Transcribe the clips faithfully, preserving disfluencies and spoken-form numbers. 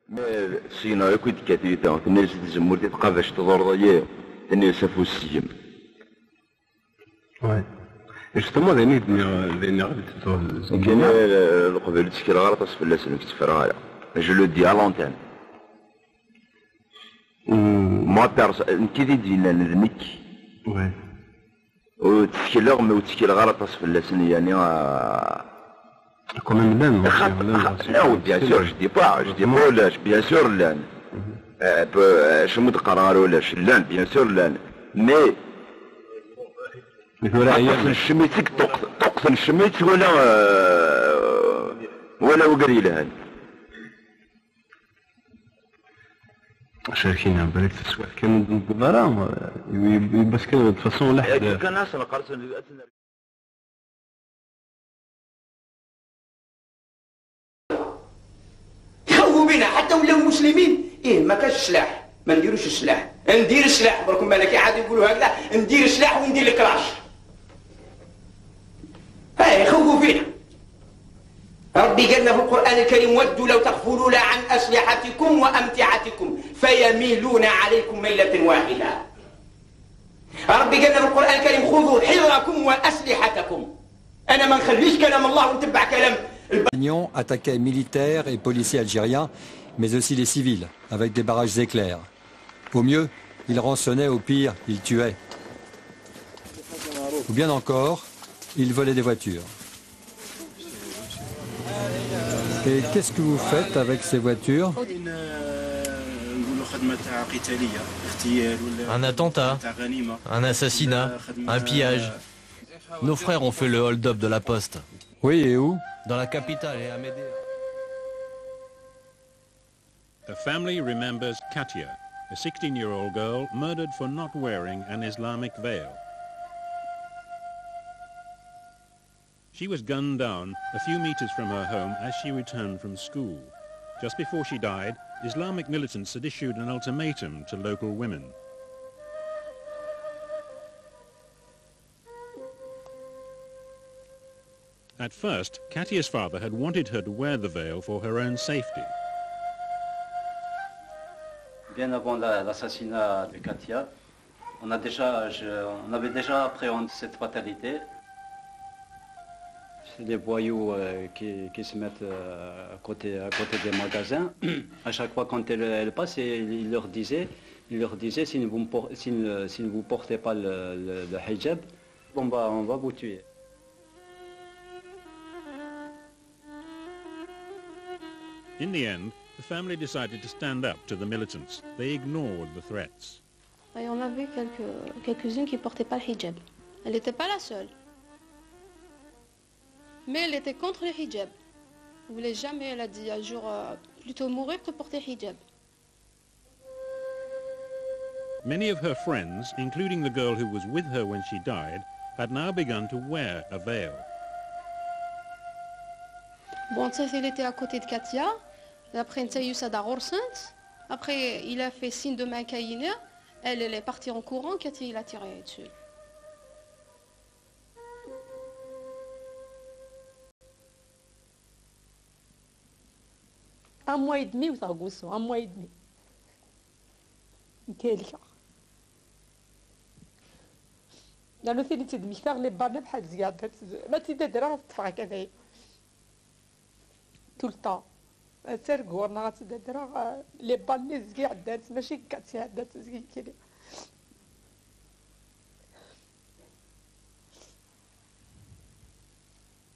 Ma syin akk i d-tekkat yita, tenna-yas i tzemmurt i tqabact tḍurreḍ-iyi, tenna-yas afus seg-m. Ouais. Justement, d ayen i d-nniɣ, d ayen i d-nniɣ. Leqbel ur ttekkileɣ ara aṭas fell-asen, ur k-tteffreɣ ara. Je le dis à l'antenne. Moi, perso-, nekk i d d-yennan, d nekk. Ouais. Ur ttekleɣ, mais ur ttekleɣ ara aṭas fell-asen, yani, ah, quand même, llan, llan, non, bien sûr, je dis pas, je dis pas ulac, bien sûr, llan. Euh, pe-, euh, acu mu d-qqareɣ ara ulac, llan, bien sûr, llan. Mais, ṭṭuqt n ccemit, ṭṭuqt, ṭṭuqt n ccemit, wala, euh, wala wigad yelhan. Cerkina, balak taswiɛt kan ur d-newwiḍ ara, yiwwas kan, de toute façon, laḥed. Kan asen qqarsen. Txawfu bina, ḥatta wlaw muslimin, ih, ma kaš sslah, ma ndiruš sslah. Ndir sslah, برك مالك عاد يقولوا هكذا، ندير سلاح وندير الكلاش. ايه، يخوفوا فينا. ربي قال لنا في القرآن الكريم: "ودوا لو تغفلون عن أسلحتكم وأمتعتكم فيميلون عليكم ميلة واحدة". ربي قال لنا في القرآن الكريم: "خذوا حذركم وأسلحتكم". أنا ما نخليش كلام الله ونتبع كلام الب- Opinion attaquait militaires et policiers algériens, mais aussi les civils, avec des barrages éclairs. Au mieux, ils rançonnaient, au pire, ils tuaient. Ou bien encore, ils volaient des voitures. Et qu'est-ce que vous faites avec ces voitures ? Un attentat, un assassinat, un pillage. Nos frères ont fait le hold-up de la poste. Oui, et où ? Dans la capitale et à Médéa. A family remembers Katia, a sixteen-year-old girl murdered for not wearing an Islamic veil. She was gunned down a few meters from her home as she returned from school. Just before she died, Islamic militants had issued an ultimatum to local women. At first, Katia's father had wanted her to wear the veil for her own safety. Bien avant la- l'assassinat de Katia, on a déjà, je- on avait déjà appréhendé cette fatalité. C'est des voyous, euh, qui, qui se mettent, euh, à côté, à côté des magasins. À chaque fois, quand elle, elle passe, il, il leur disait, il leur disait, si ne vous, por- si ne- si ne vous portez pas le, le- le hijab, on va, on va vous tuer. In the end, the family decided to stand up to the militants. They ignored the threats. Et on avait quelques, quelques-unes qui portaient pas le hijab. Elle n'était pas la seule. Mais elle était contre le hijab. Elle voulait jamais, elle a dit un jour, euh, plutôt mourir que porter hijab. Many of her friends, including the girl who was with her when she died, had now begun to wear a veil. Bon, ça, elle était à côté de Katia. Après, نتا يوسا دا غورسنت. Après, il a fait signe de main كاينة. Elle, elle est partie en courant. Katia, il a tiré dessus. Un mois et demi وتغوصوا، un mois et demi. Nekk helkeɣ. Lanu tin i tt-id-mmektaɣ, les balles bḥal zgi ɛeddant, ma tt-id-adreɣ ad ṭṭfeɣ akka dayen. Tout le temps. Ad targuɣ neɣ ad tt-id-adreɣ, les balles-nni zgi ɛeddant, mačči nekk ad tt-iɛeddan, zgi nekkini.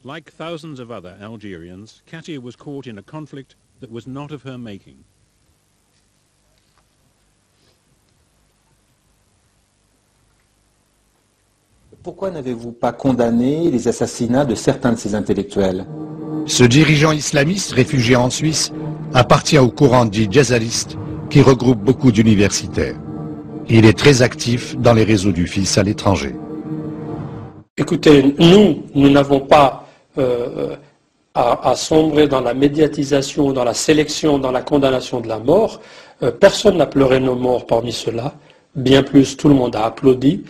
Like thousands of other Algerians, Katia was caught in a conflict that was not of her making. Pourquoi n'avez-vous pas condamné les assassinats de certains de ces intellectuels ? Ce dirigeant islamiste réfugié en Suisse appartient au courant dit djazaliste qui regroupe beaucoup d'universitaires. Il est très actif dans les réseaux du fils à l'étranger. Écoutez, nous, nous n'avons pas, euh, à, à sombrer dans la médiatisation, dans la sélection, dans la condamnation de la mort. Euh, personne n'a pleuré nos morts parmi ceux-là. Bien plus, tout le monde a applaudi.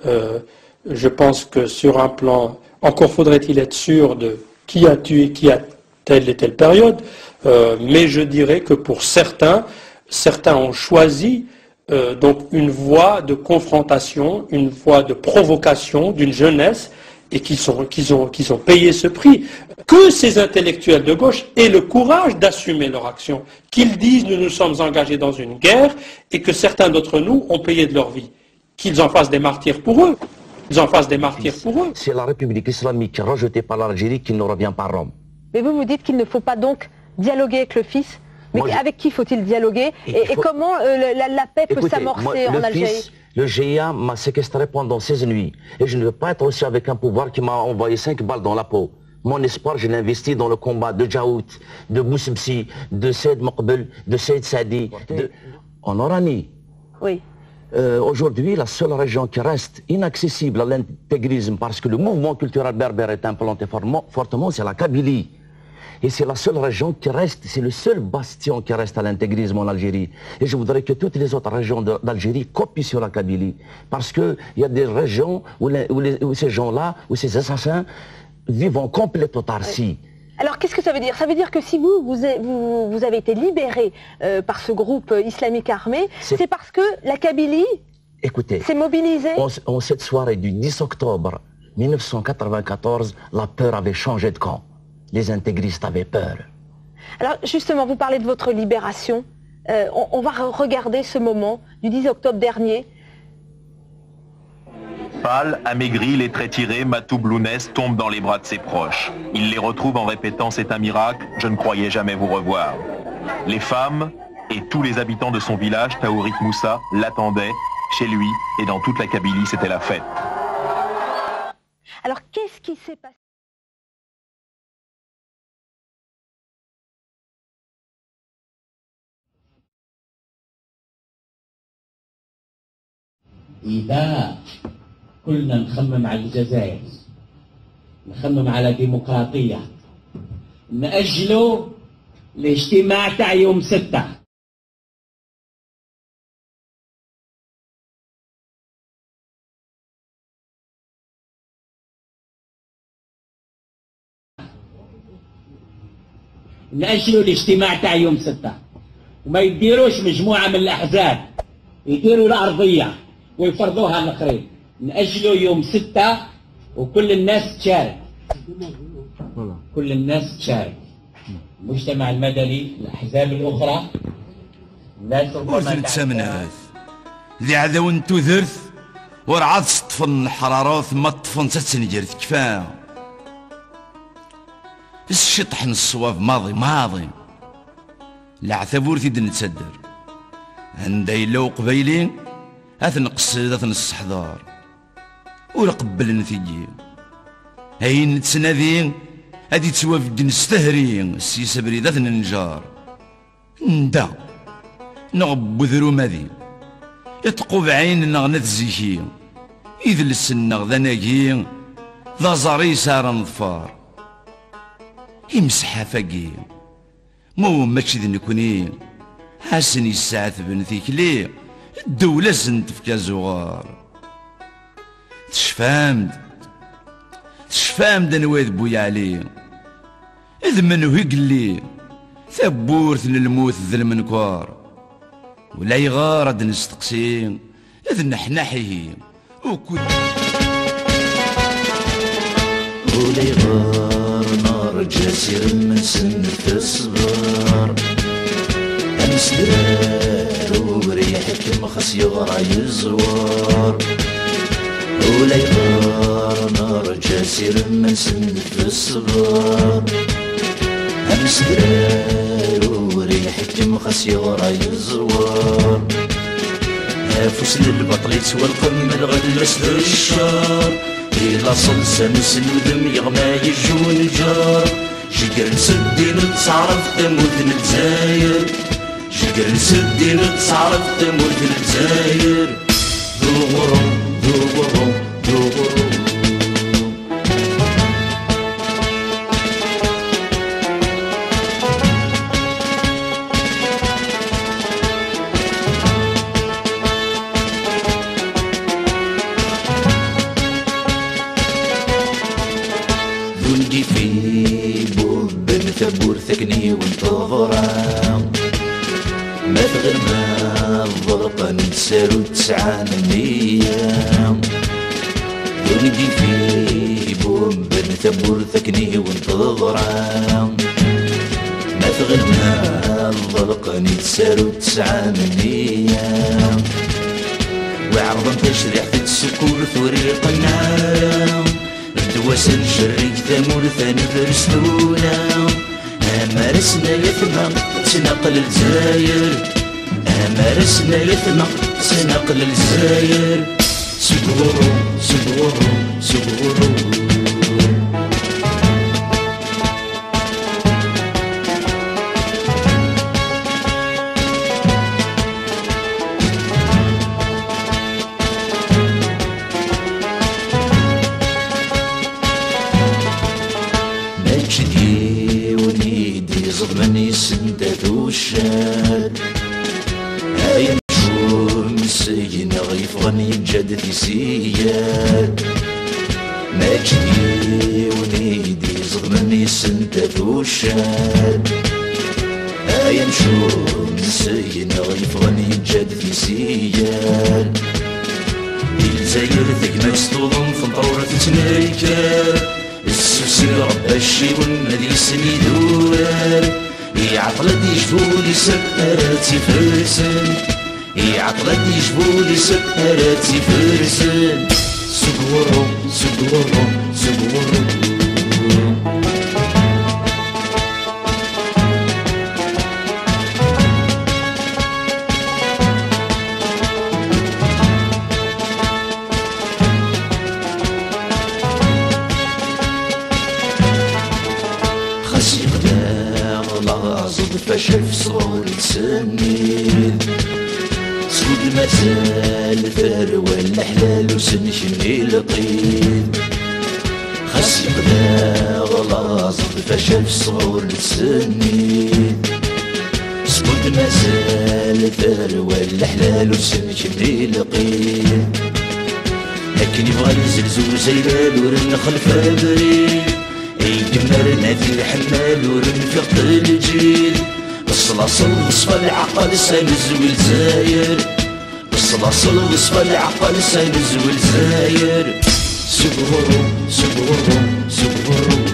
Euh, je pense que sur un plan, encore faudrait-il être sûr de qui a tué qui à telle et telle période. Euh, mais je dirais que pour certains, certains ont choisi euh, donc une voie de confrontation, une voie de provocation d'une jeunesse et qui sont, qui ont, qui ont payé ce prix. Que ces intellectuels de gauche aient le courage d'assumer leur action, qu'ils disent nous nous sommes engagés dans une guerre et que certains d'entre nous ont payé de leur vie, qu'ils en fassent des martyrs pour eux, qu'ils en fassent des martyrs pour eux. C'est la République islamique rejetée par l'Algérie qui ne revient pas à Rome. Mais vous, vous dites qu'il ne faut pas donc dialoguer avec le fils. Mais avec qui faut-il dialoguer ? Et, et comment euh, la, la, paix peut s'amorcer en Algérie ? Le G I A m'a séquestré pendant seize nuits et je ne veux pas être aussi avec un pouvoir qui m'a envoyé cinq balles dans la peau. Mon espoir, je l'investis dans le combat de Djaout, de Boussebsi, de Saïd Mokbel, de Saïd Sadi, de... en Oranie. Oui. Euh, aujourd'hui, la seule région qui reste inaccessible à l'intégrisme, parce que le mouvement culturel berbère est implanté fortement, c'est la Kabylie. Et c'est la seule région qui reste, c'est le seul bastion qui reste à l'intégrisme en Algérie. Et je voudrais que toutes les autres régions d'Algérie copient sur la Kabylie. Parce qu'il y a des régions où, où, ces gens-là, où ces assassins vivent en complète autarcie. Alors, qu'est-ce que ça veut dire ? Ça veut dire que si vous, vous, vous, avez été libéré euh, par ce groupe euh, islamique armé, c'est parce que la Kabylie s'est mobilisée. Écoutez, en, en cette soirée du dix octobre mille neuf cent quatre-vingt-quatorze, la peur avait changé de camp. Les intégristes avaient peur. Alors, justement, vous parlez de votre libération. Euh, on, on va regarder ce moment du dix octobre dernier. Pâle, amaigri, les traits tirés, Matou Blounès tombe dans les bras de ses proches. Il les retrouve en répétant : « C'est un miracle, je ne croyais jamais vous revoir. » Les femmes et tous les habitants de son village, Taourit Moussa, l'attendaient. Chez lui et dans toute la Kabylie, c'était la fête. Alors, qu'est-ce qui s'est passé ? إذا كلنا نخمم على الجزائر، نخمم على ديمقراطية، نأجلوا الاجتماع تاع يوم ستة. نأجلوا الاجتماع تاع يوم ستة، وما يديروش مجموعة من الأحزاب يديروا الأرضية ويفرضوها على الآخرين. نأجلوا يوم ستة وكل الناس تشارك. كل الناس تشارك. المجتمع المدني، الأحزاب الأخرى، الناس ربما ur ten-ttamneɣ. D iɛdawen n tudert, urɛad ṣeṭṭfen leḥraṛa-w, ma ṭṭfen-tt ad tenger tekfa. S ciṭṭaḥ n ṣṣwab maḍi, maḍi. Leɛtab ur t-id-nettadder. Anda yella uqbayli, ad t-nqeṣṣed, ad t-nesseḥḍer. Ur qebblen tigi. Ayen nettnadi ad ittwabeggen s tehri, s yis abrid ad t-nenǧer. Nda, neɣ n udrum adi, iṭqubɛin neɣ n at ziki, idles-nneɣ d anagi, d aẓar i yesɛa ara neḍfer. Imseḥḥaf-agi, ma ur mačči d nekni, a sen-yesseɛtben tikli, ddewla a sen-tefk azuɣer. Tecfam-d, tecfam-d anwa i d Bu Yeɛli, d menhu i yelli, tawwurt n lmut d lmenkar. Ulayɣer ad d-nesteqsi, d nneḥnaḥ ihi. Ulayɣer nerǧa asirem-nsen nefsber. Amesdrar ur iḥekkem xas yeɣra yeẓwer. Ulayɣer nerǧa asirem-nsen nefsber. Amesdrar ur iḥekkem xas yeɣra yeẓwer. Afus n lbaṭel yettwalqem lɣella-s d ccer. Di laṣel s amsen udem yeɣma yejjunǧer. Jegger n seddin d taɛrabt tamurt n Lezzayer. Jegger n seddin d taɛrabt tamurt n Lezzayer. D uɣrum, d uɣrum, d uɣrum. D ungif i bubben tawwurt akken i Ma tɣelmeḍ ḍelqen-d saru tesɛa nniya, d ungif i ibumben tawwurt akken i wen-teḍra. Ma tɣelmeḍ ḍelqen-d saru tesɛa nniya, wi ɛerḍen tacriḥt d tsekkurt ur iqenneɛ ara. Ddwa-s ncerrig tamurt ad nedres tura. Amar asen ay atma, ttnaqel Lezzayer. Amar asen ay atma, ttnaqel Lezzayer. Seg ɣur-m, seg ɣur-m, seg ɣur-m. Mačči d yiwen i d-iẓeḍmen yessenta tuccat. Ay amcum seg-neɣ yeffɣen yeǧǧa-d tisiyyat. Mačči d yiwen i d-iẓeḍmen yessenta tuccat. Ay amcum seg-neɣ yeffɣen yeǧǧa-d tisiyyat. Di Lezzayer tegmat s tuḍen tenṭrura tettnekkar. Ssusi Rebbi acciwen ad yesnidurar. Iɛeṭṭel ad d-yejbu liser ara tt-ifersen. Iɛeṭṭel ad d-yejbu liser ara tt-ifersen. Seg ɣur-m, seg ɣur-m, seg ɣur-m. Xas yebda laẓ d facal f sɣur yettsennin, skud mazal tarwa n leḥlal ur sen-kemmil qid. Xas yebda laẓ d facal f sɣur yettsennin, skud mazal tarwa n leḥlal ur sen-kemmil qid. Akken yebɣa yezlez uzaylal ur nxelf abrid. Ay yemmaren ad iḥemmel ur nfiq lǧil. Ṣṣlaṣel d ṣfa lɛeqqal s anezwi Lezzayer. Ṣṣlaṣel d ṣfa lɛeqqal s anezwi Lezzayer. Seg ɣur-m, seg ɣur-m, seg ɣur-m.